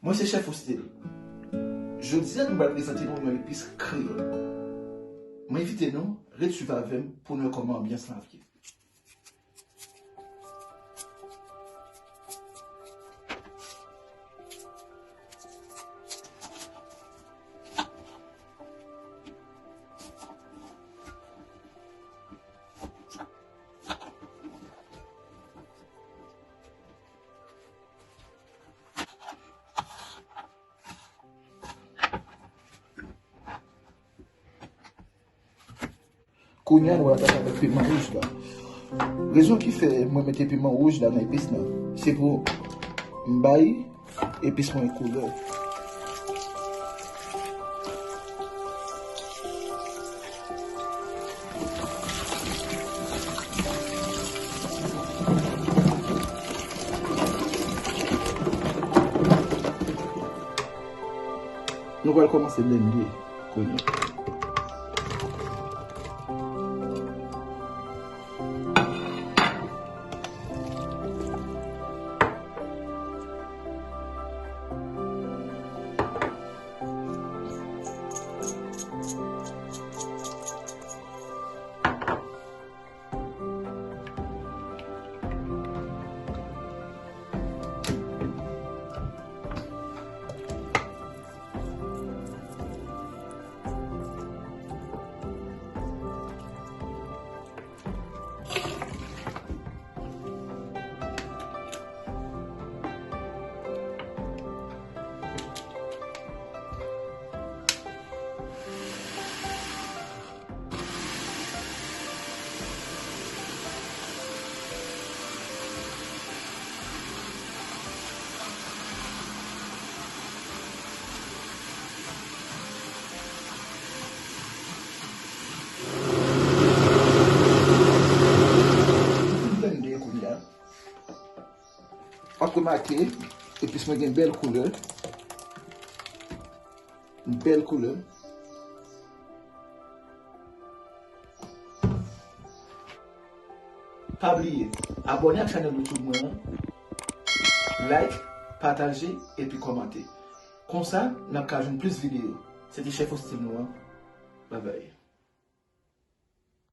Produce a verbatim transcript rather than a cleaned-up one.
Mwen se Chèf Ostil. Jodi a nou pral prezante nou yon epis kreyòl. Mwen envite nou ret swiv avè m pou nou wè kòman anbyans lan ap ye. Kounye a nou pral atake avèk piman wouj la. Rezon ki fè mwen mete piman wouj la nan epis lan, se pou m bay epis mwen koulè. Nou pral kòmanse blende kounye a. Blende kounye a. W ap remake, epis mwen gen bèl koulè. Bèl koulè. Pa bliye, abòne ak chanèl YouTube mwen an, like, pataje, epi kòmante. Konsa, n ap ka jwenn plis videyo. Se te Chèf Ostil nou an. Babay.